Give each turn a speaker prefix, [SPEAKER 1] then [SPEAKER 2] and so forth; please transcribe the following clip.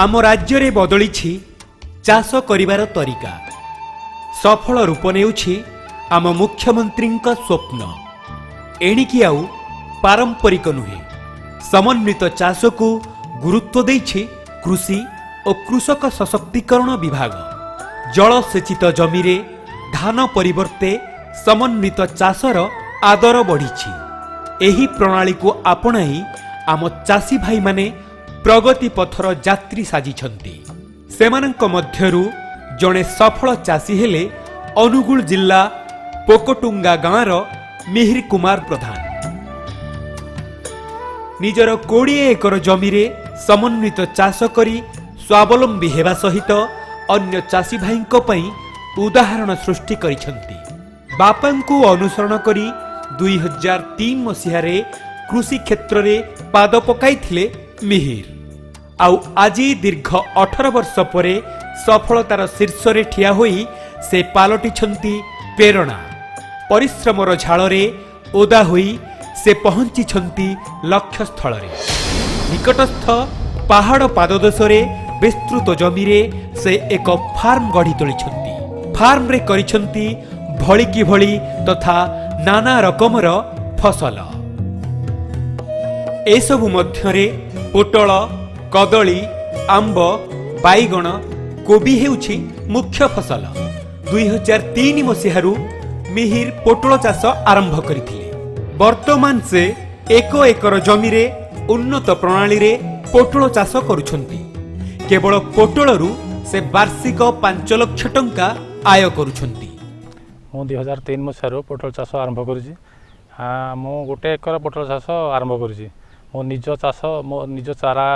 [SPEAKER 1] ଆମ ରାଜ୍ୟରେ ବଦଳିଛି ଚାଷ କରିବାର ତରିକା। ସଫଳ ରୂପ ନେଉଛି ଆମ ମୁଖ୍ୟମନ୍ତ୍ରୀଙ୍କ ସ୍ୱପ୍ନ। ଏଣିକି ଆଉ ପାରମ୍ପରିକ ନୁହେଁ, ସମନ୍ୱିତ ଚାଷକୁ ଗୁରୁତ୍ୱ ଦେଇଛି କୃଷି ଓ କୃଷକ ସଶକ୍ତିକରଣ ବିଭାଗ। ଜଳସେଚିତ ଜମିରେ ଧାନ ପରିବର୍ତ୍ତେ ସମନ୍ୱିତ ଚାଷର ଆଦର ବଢ଼ିଛି। ଏହି ପ୍ରଣାଳୀକୁ ଆପଣାଇ ଆମ ଚାଷୀ ଭାଇମାନେ ପ୍ରଗତି ପଥର ଯାତ୍ରୀ ସାଜିଛନ୍ତି। ସେମାନଙ୍କ ମଧ୍ୟରୁ ଜଣେ ସଫଳ ଚାଷୀ ହେଲେ ଅନୁଗୁଳ ଜିଲ୍ଲା ପୋକଟୁଙ୍ଗା ଗାଁର ମିହିର କୁମାର ପ୍ରଧାନ। ନିଜର 20 ଏକର ଜମିରେ ସମନ୍ୱିତ ଚାଷ କରି ସ୍ୱାବଲମ୍ବୀ ହେବା ସହିତ ଅନ୍ୟ ଚାଷୀ ଭାଇଙ୍କ ପାଇଁ ଉଦାହରଣ ସୃଷ୍ଟି କରିଛନ୍ତି। ବାପାଙ୍କୁ ଅନୁସରଣ କରି 2003 ମସିହାରେ କୃଷି କ୍ଷେତ୍ରରେ ପାଦ ପକାଇଥିଲେ ମିହିର। ଆଉ ଆଜି ଦୀର୍ଘ 18 ବର୍ଷ ପରେ ସଫଳତାର ଶୀର୍ଷରେ ଠିଆ ହୋଇ ସେ ପାଲଟିଛନ୍ତି ପ୍ରେରଣା। ପରିଶ୍ରମର ଝାଳରେ ଓଦା ହୋଇ ସେ ପହଞ୍ଚିଛନ୍ତି ଲକ୍ଷ୍ୟସ୍ଥଳରେ। ନିକଟସ୍ଥ ପାହାଡ଼ ପାଦଦେଶରେ ବିସ୍ତୃତ ଜମିରେ ସେ ଏକ ଫାର୍ମ ଗଢ଼ି ତୋଳିଛନ୍ତି। ଫାର୍ମରେ କରିଛନ୍ତି ଭଳିକି ଭଳି ତଥା ନାନା ରକମର ଫସଲ। ଏସବୁ ମଧ୍ୟରେ ପୋଟଳ, କଦଳୀ, ଆମ୍ବ, ବାଇଗଣ, କୋବି ହେଉଛି ମୁଖ୍ୟ ଫସଲ। 2003 ମସିହାରୁ ମିହିର ପୋଟଳ ଚାଷ ଆରମ୍ଭ କରିଥିଲେ। ବର୍ତ୍ତମାନ ସେ 1 ଏକର ଜମିରେ ଉନ୍ନତ ପ୍ରଣାଳୀରେ ପୋଟଳ ଚାଷ କରୁଛନ୍ତି। କେବଳ ପୋଟଳରୁ ସେ ବାର୍ଷିକ 5 ଲକ୍ଷ ଟଙ୍କା ଆୟ କରୁଛନ୍ତି।
[SPEAKER 2] ମୁଁ 2003 ମସିହାରୁ ପୋଟଳ ଚାଷ ଆରମ୍ଭ କରିଛି। ମୁଁ 1 ଏକର ପୋଟଳ ଚାଷ ଆରମ୍ଭ କରିଛି। ମୋ ନିଜ ଚାଷ, ମୋ ନିଜ ଚାରା।